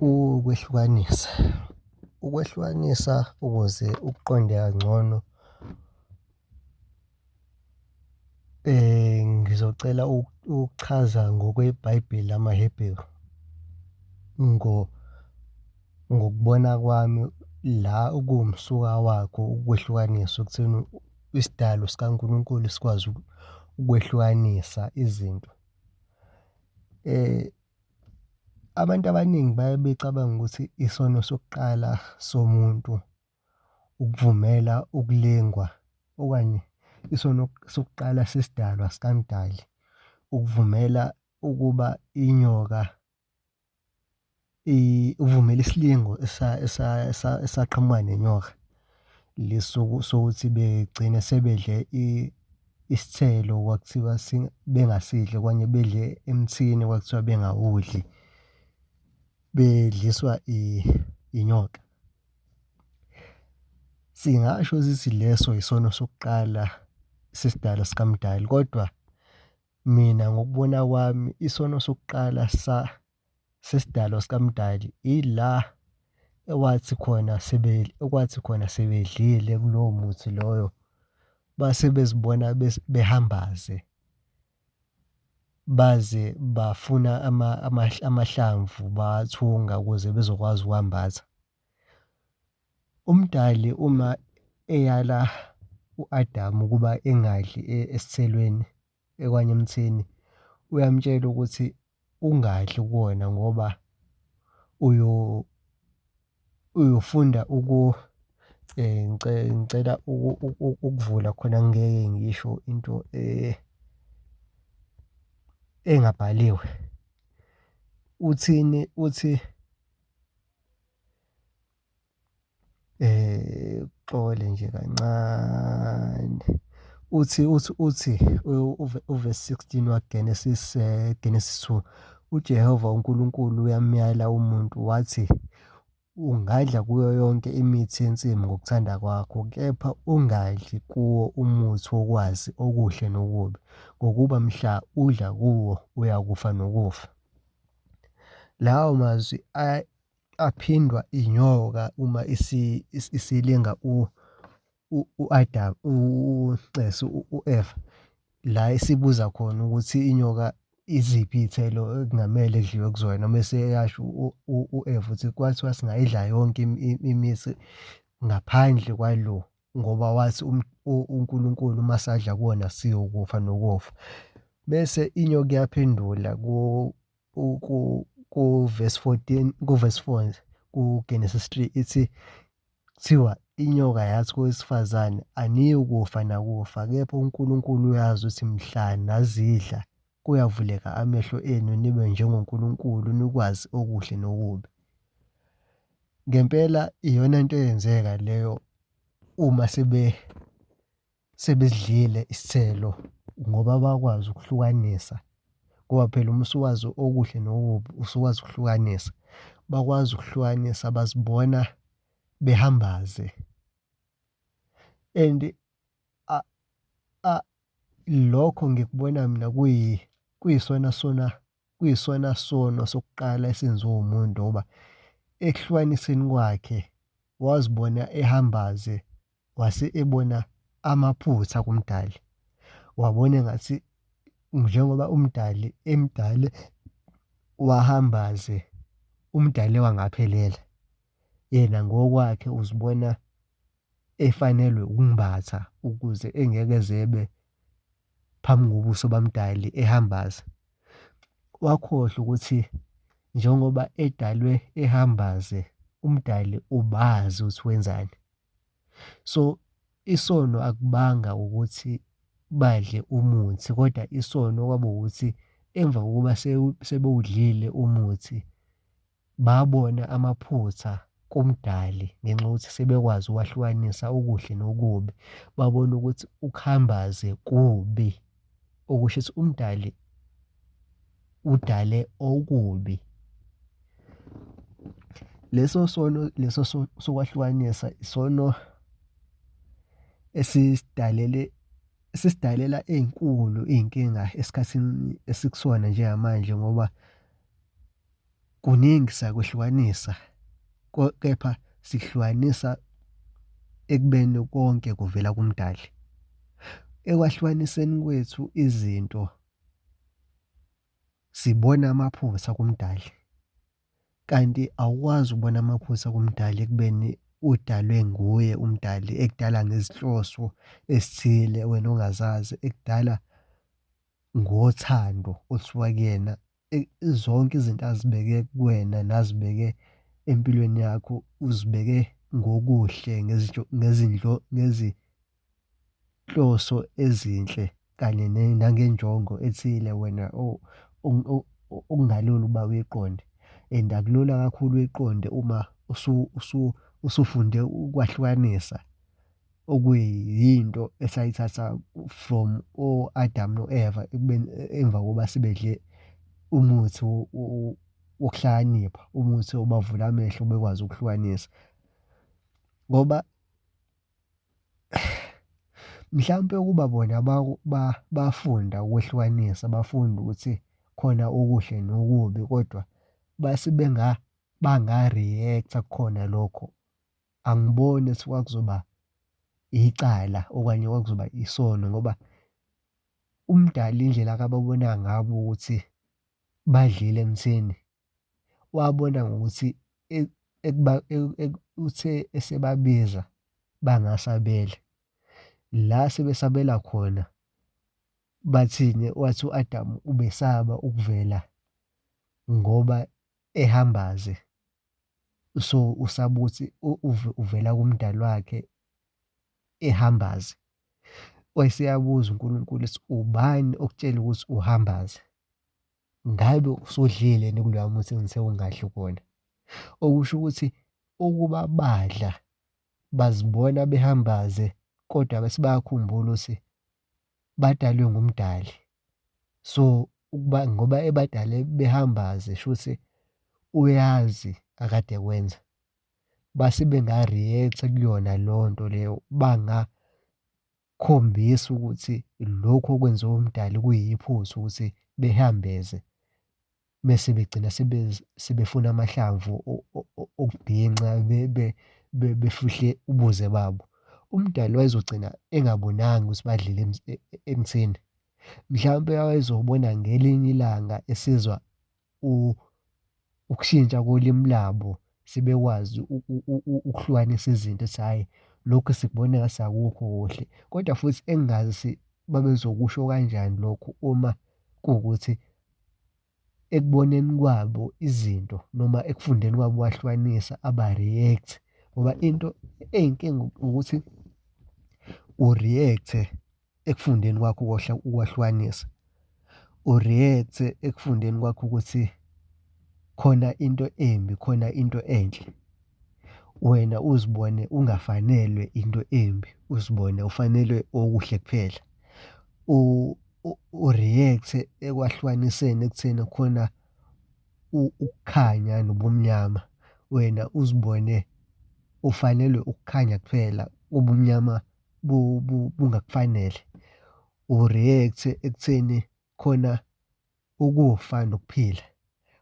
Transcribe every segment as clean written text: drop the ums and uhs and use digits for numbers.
Ukwehlukanisa, ukwehlukanisa ukuze ukuqonde kangcono ngizocela ukuchaza ngokweBhayibheli lamaHebheru ngokubona kwami la okuwumsuka wakho ukwehlukaniswa ekutheni isidalo sikaNkulunkulu sikwazi ukwehlukanisa izinto. Abantu abaningi baye becabange ukuthi isono sokuqala somuntu ukuvumela ukulingwa okanye isono sokuqala sesidalwa sikaMdali ukuvumela ukuba inyoka uvumela isilingo esaqhamuka nenyoka, lesi sokuthi begcine sebedle isithelo okwakuthiwa bengasidli okanye bedle emthini okwakuthiwa bengawudli, bedliswa inyoka. Singasho sithi leso isono sokuqala sesidalwa sikaMdali, kodwa mina ngokubona kwami isono sokuqala sesidalwa sikaMdali ila ekwathi khona ekwathi khona sebedlile kulowo muthi loyo, base bezibona behambaze, baze bafuna amahlamvu bawathunga ukuze bezokwazi ukuwambatha. Umdali uma eyala u-Adam ukuba engadli esithelweni okanye emthini, uyamtshela ukuthi ungadli kuwona ngoba uyofunda ngicela ukuvula khona ngingeke ngisho into engabhaliwe. Uthini? Uthi uxole nje kancane. Uthi uthi uthi uvesi 16 waGenesis Genesis 2, uJehova uNkulunkulu uyamyala umuntu wathi, ungadla kuyo yonke imithi yensimu ngokuthanda kwakho, kepha ungadli kuwo umuthi wokwazi okuhle nokubi, ngokuba mhla udla kuwo uyakufa nokufa. Lawo mazwi aphindwa inyoka uma isilinga u-Adam, nxesi u-Eva, la esibuza khona ukuthi inyoka iziphi iy'thelo ekungamele kudliwe kuzona, mese eyasho u-Eva ukuthi kwathiwa singayidla yonke imithi ngaphandle kwalo ngoba wathi uNkulunkulu uma sadla kuwona siyokufa nokufa. Bese inyoka iyaphendula ku-verse 14, ku-verse 4 nje, ku-Genesis 3 ithi, kuthiwa inyoka yathi kowesifazane, aniyukufa nakufa, kepha uNkulunkulu uyazi ukuthi mhla nazidla kuyavuleka amehlo enu nibe njengoNkulunkulu nikwazi okuhle nokubi. Ngempela iyona nto eyenzeka leyo uma sebesidlile isithelo ngoba bakwazi ukuhlukanisa, ngoba phela uma usuwazi okuhle nokubi usukwazi ukuhlukanisa. Bakwazi ukuhlukanisa bazibona behambaze and lokho ngikubona mina kuyisona sona, kuyisona sono sokuqala esenziwa umuntu ngoba ekuhlukaniseni kwakhe wazibona ehambaze wase ebona amaphutha kuMdali. Wabona engathi njengoba uMdali emdale wahambaze, uMdali wangaphelela. Yena ngokwakhe uzibona efanelwe ukumbatha ukuze engeke eze ebe phambi kobuso baMdali ehambaze. Wakhohlwa ukuthi njengoba edalwe ehambaze, uMdali ubazi ukuthi wenzani. So, isono akubanga ukuthi badle umuthi, kodwa isono kwaba ukuthi emva kokuba sebewudlile umuthi, babona amaphutha kuMdali ngenxa yokuthi sebekwazi ukwahlukanisa okuhle nokubi. Babona ukuthi ukuhambaze kubi, okusho ukuthi uMdali udale okubi. Leso sono leso sokwahlukanisa isono esisidalele esisidalela ey'nkulu iy'nkinga esikhathini esikusona njengamanje ngoba. Kuningi siyakwehlukanisa kepha sihlukanisa ekubeni konke kuvela kuMdali. Ekwahlukaniseni kwethu izinto sibona amaphutha kuMdali, kanti awukwazi ukubona amaphutha kuMdali ekubeni udalwe nguye uMdali, ekudala ngezinhloso ezithile wena ongazazi, ekudala ngothando olusuka kuyena. Zonke izinto azibeke kuwena nazibeke empilweni yakho uzibeke ngokuhle ngezinhloso ezinhle kanye nangenjongo ethile wena okungalula ukuba uyiqonde and akulula kakhulu uyiqonde uma usufunde ukwahlukanisa okuyinto esayithatha from o-Adam no-Eva ekubeni emva kokuba sebedle umuthi wokuhlakanipha, umuthi obavula amehlo bekwazi ukuhlukanisa. Ngoba mhlampe ukuba bona bafunda ukwehlukanisa, bafunda ukuthi khona okuhle nokubi kodwa base banga-react-a kukhona lokho, angiboni ukuthi kwakuzoba icala okanye kwakuzoba isono ngoba uMdali indlela akababona ngabo ukuthi badlile emthini, wabona ngokuthi uthe esebabiza bangasabela. La sebesabela khona bathini? Wathi u-Adam ubesaba ukuvela ngoba ehambaze, so usaba ukuthi uvela kuMdali wakhe ehambaze. Wayeseyabuza uNkulunkulu ethi, ubani okutshele ukuthi uhambaze? Ngabe usudlile yini kuloya muthi engithe ungadli kuwona? Okusho ukuthi ukuba badla bazibona behambaze kodwa bese bayakhumbula ukuthi badalwe nguMdali. So, ukuba ngoba ebadale behambaze shuthi uyazi akade ekwenza. Base benga-react-a kuyona leyo nto leyo, bangakhombisa ukuthi lokhu okwenziwa uMdali kuyiphutha ukuthi behambeze mese begcina sebefuna amahlamvu okubhinca befihle ubuze babo. UMdali wayezogcina engabonanga ukuthi badlile emthini. Mhlawumpe wayezobona ngelinye ilanga esizwa ukushintsha kolimi labo sebekwazi ukuhlukanisa izinto ethi hhayi lokhu sikubona ngathi akukho kuhle. Kodwa futhi engingazi babezokusho kanjani lokhu uma kuwukuthi ekuboneni kwabo izinto noma ekufundeni kwabo ukwahlukanisa aba-react-i ngoba into eyinkinga ukuthi u-react-e ekufundeni kwakho ukwahlukanisa, u-react-e ekufundeni kwakho ukuthi khona into embi, khona into enhle. Wena uzibone ungafanelwe into embi, uzibone ufanelwe okuhle kuphela. U-react-e ekwahlukaniseni ekutheni khona ukukhanya nobumnyama, wena uzibone ufanelwe ukukhanya kuphela, ubumnyama bungakufanele. U-react-e ekutheni khona ukufa nokuphila,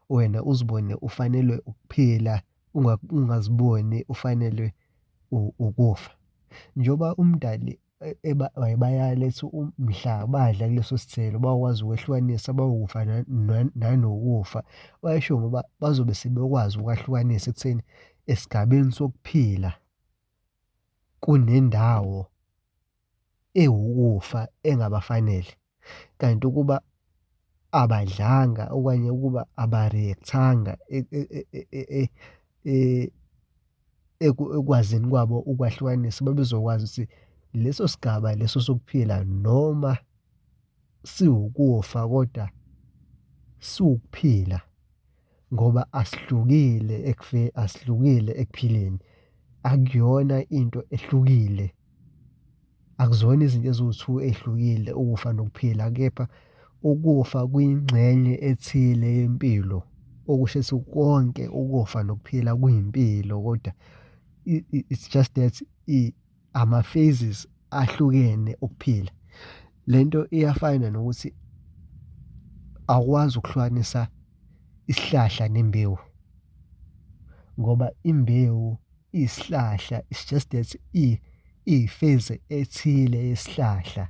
wena uzibone ufanelwe ukuphila ungaziboni ufanelwe ukufa. Njengoba uMdali wayebayala ethi mhla badla kuleso sithelo bayokwazi ukwehlukanisa bayokufa nanokufa. Wayesho ngoba bazobe sebekwazi ukwahlukanisa ekutheni esigabeni sokuphila kunendawo ewukufa engabafanele. Kanti ukuba abadlanga okanye ukuba aba-react-anga ekwazini kwabo ukwahlukanisa babezokwazi ukuthi leso sigaba leso sokuphila noma siwukufa kodwa siwukuphila ngoba asihlukile asihlukile ekuphileni. Akuyona into ehlukile, akuzona izinto eziwu-two ey'hlukile ukufa nokuphila, kepha ukufa kuyingxenye ethile yempilo. Okusho ukuthi konke ukufa nokuphila kuyimpilo kodwa it's just that ama-phases ahlukene okuphila. Le nto iyafana nokuthi awukwazi ukuhlukanisa isihlahla nembewu. Ngoba imbewu iyisihlahla, it's just that iyi-phase ethile yesihlahla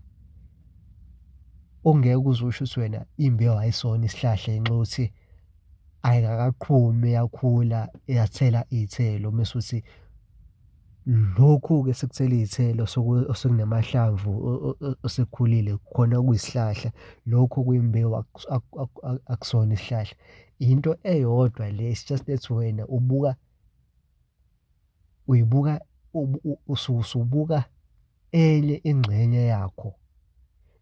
ongeke uze usho ukuthi wena imbewu ayisona isihlahla ngenxa yokuthi ayikakaqhumi yakhula yathela iy'thelo mese uthi lokhu-ke sekuthele iy'thelo osekunamahlamvu osekukhulile khona okuyisihlahla, lokhu okuyimbewu akusona isihlahla. Into eyodwa le, it's just that wena ubuka, uyibuka usuke usubuka enye ingxenye yakho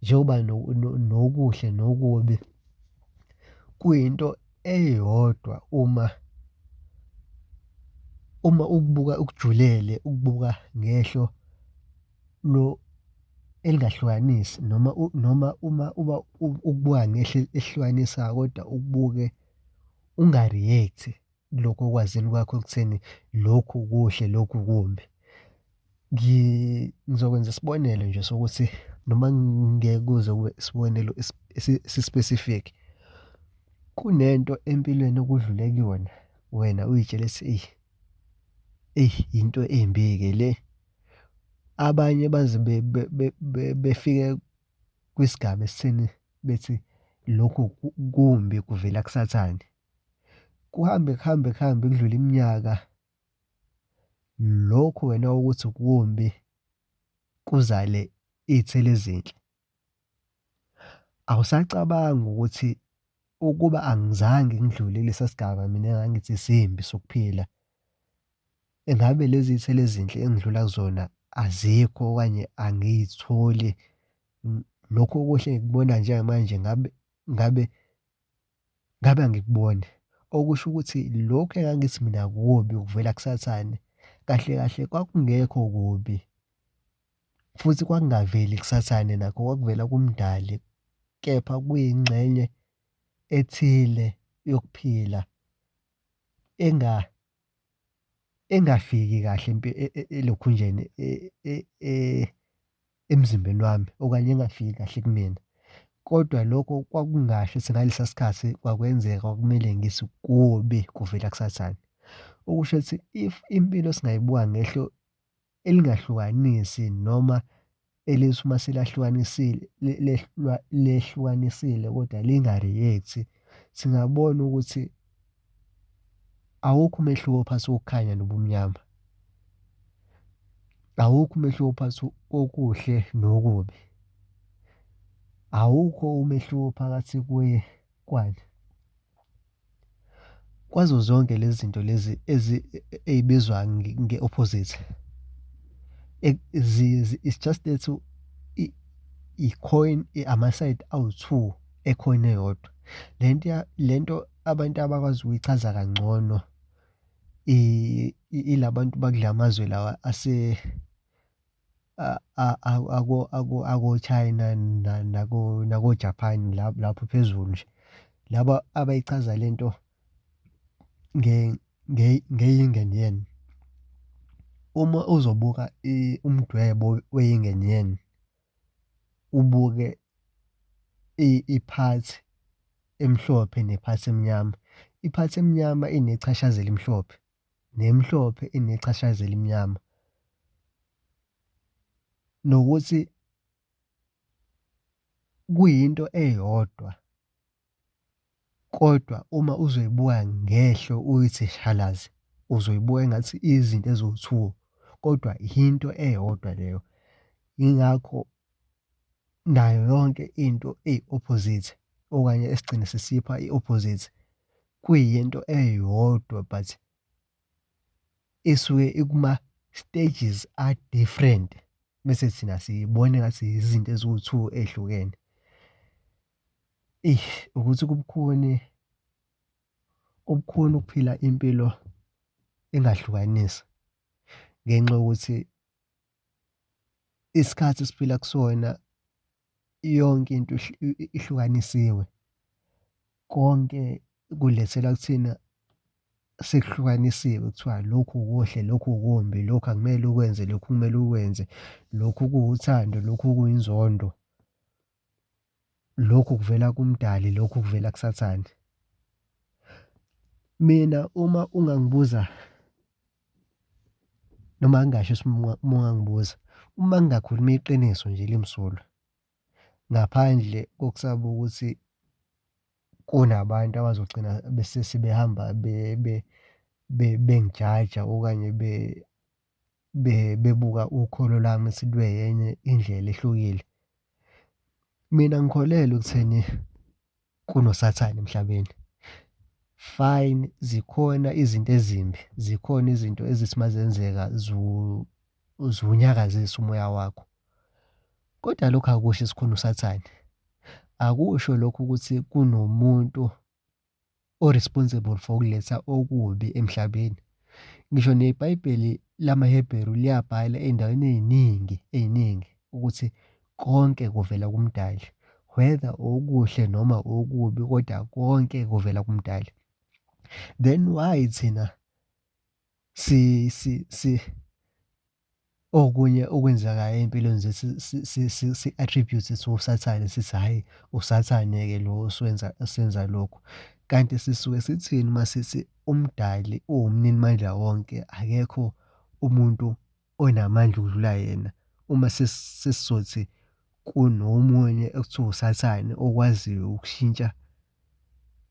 njengoba nokuhle nokubi kuyinto eyodwa uma uma ukubuka ukujulele, ukubuka ngehlo lo elingahlukanisi noma noma uma uba ukubuka ngehlo elihlukanisayo kodwa ukubuke unga-react-i kulokhu okwazini kwakho ekutheni lokhu kuhle, lokhu kumbi. Ngizokwenza isibonelo nje sokuthi noma ngeke kuze kube isibonelo esi-specific. Kunento empilweni okudlule kuyona wena uy'tshele ethi eyi, eyi into embi-ke le. Abanye baze befike kwisigaba esitheni bethi lokhu kumbi kuvela kusathane. Kuhambe kuhambe kuhambe kudlule iminyaka, lokhu wena owawuthi kumbi kuzale iy'thelo ezinhle. Awusacabangi ukuthi ukuba angizange ngidlule kulesa sigaba mina engangithi simbi sokuphila, engabe lezi iy'thelo ezinhle engidlula kuzona azikho okanye angiy'tholi. Lokhu okuhle engikubona njengamanje ngabe ngabe ngabe angikuboni. Okusho ukuthi lokhu engangithi mina kubi kuvela kusathane, kahle kahle kwakungekho kubi futhi kwakungaveli kusathane nakho kwakuvela kuMdali, kepha kuyingxenye ethile yokuphila engafiki kahle elokhunjeni emzimbeni wami okanye engafiki kahle kumina. Kodwa lokho kwakungasho ukuthi ngalesa sikhathi kwakwenzeka kwakumele ngithi kubi kuvela kusathane. Okusho ukuthi if impilo singayibuka ngehlo elingahlukanisi noma elithi uma selahlukanisile lehlukanisile kodwa linga-react-i, singabona ukuthi awukho umehluko phakathi kokukhanya nobumnyama. Awukho umehluko phakathi kokuhle nokubi. Awukho umehluko phakathi kwani, kwazo zonke lezi zinto lezi ey'bizwa nge-opposite. It's just that i-coin, ama-side awu-two e-coin eyodwa. Lento lento abantu abakwazi ukuyichaza kangcono ila bantu bakula mazwe lawa ako-China nako-Japan lapho phezulu nje. Laba abayichaza lento nge-yin and yang. Uma uzobuka umdwebo we-yin and yang, ubuke i-part emhlophe ne-part emnyama. I-part emnyama inechashaza elimhlophe, nemhlophe inechashaza elimnyama. Nokuthi kuyinto eyodwa kodwa uma uzoyibuka ngehlo uyithi shalazi, uzoyibuka engathi izinto eziwu-two kodwa yinto eyodwa leyo. Yingakho nayo yonke into eyi-opposite okanye esigcine sesipha i-opposite kuyinto eyodwa but isuke ikuma-stages a-different bese thina siyibona engathi izinto eziwu-two ey'hlukene. Eyi, ukuthi kubukhuni, kubukhuni ukuphila impilo engahlukanisi ngenxa yokuthi isikhathi esiphila kusona yonke into ihlukanisiwe. Konke kulethelwa kuthina sekuhlukanisiwe kuthiwa lokhu kuhle, lokhu kumbi, lokhu akumele ukwenze, lokhu kumele ukwenze, lokhu kuwuthando, lokhu kuyinzondo, lokhu kuvela kuMdali, lokhu kuvela kuSathane. Mina uma ungangibuza. Noma ngingasho uma ungangibuza, uma ngingakhuluma iqiniso nje elimsulwa ngaphandle kokusaba ukuthi kunabantu abazogcina bese sebehamba bengijaja okanye bebuka ukholo lami ngenye indlela ehlukile. Mina angikholelwa ekutheni kunosathane emhlabeni. Fine, zikhona izinto ezimbi, zikhona izinto ezithi uma zenzeka ziwunyakazise umoya wakho, kodwa lokho akusho ukuthi khona usathane. Akusho lokho ukuthi kunomuntu o-responsible for ukuletha okubi emhlabeni. Ngisho neBhayibheli lamaHebheru liyabhala ey'ndaweni ey'ningi ey'ningi ukuthi konke kuvela kuMdali, whether okuhle noma okubi kodwa konke kuvela kuMdali. Then why thina okunye okwenzekayo ey'mpilweni zethu si-attribute-e to uSathane sithi hhayi uSathane-ke lo osenza lokhu. Kanti sisuke sithini uma sithi uMdali uwumninimandla wonke, akekho umuntu onamandla ukudlula yena. Uma sesizothi kunomunye ekuthiwa uSathane okwaziyo ukushintsha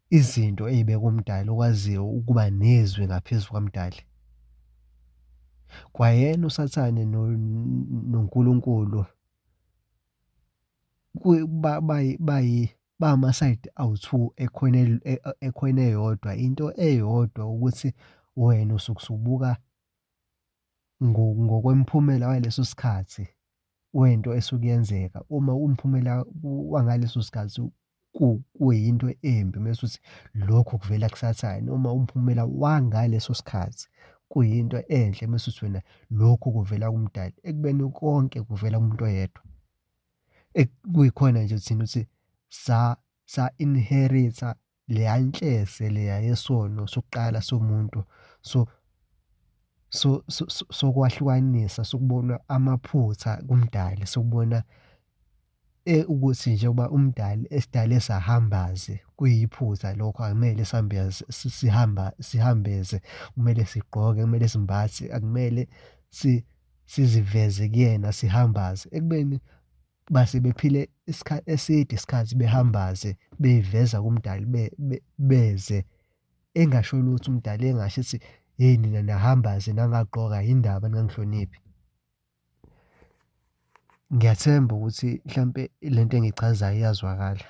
izinto ey'bekwe uMdali, okwaziyo ukuba nezwi ngaphezu kwaMdali. Kwayena uSathane noNkulunkulu bamasayidi awu-two ekhoyini eyodwa, into eyodwa ukuthi wena usuke usubuka ngokwemiphumela waleso sikhathi wento esuke yenzeka. Uma umphumela wangaleso sikhathi kuyinto embi mese uthi lokhu kuvela kuSathane, uma umphumela wangaleso sikhathi kuyinto enhle mese uthi wena lokhu kuvela kuMdali, ekubeni konke kuvela kumuntu oyedwa. Kuyikhona nje thina ukuthi sa-inherit-a leya nhlese leya yesono sokuqala somuntu sokwahlukanisa, sokubona amaphutha kuMdali, sokubona ukuthi njengoba uMdali esidale sahambaze kuyiphutha lokho akumele sihambe sihamba sihambeze, kumele sigqoke, kumele simbathe, akumele siziveze kuyena sihambaze. Ekubeni base bephile isikhathi eside isikhathi behambaze bey'veza kuMdali beze engasho lutho uMdali engasho ethi, hheyi nina nahambaze nangagqoka yini ndaba ningangihloniphi. Ngiyathemba ukuthi hlampe lento engiyichazayo iyazwakala.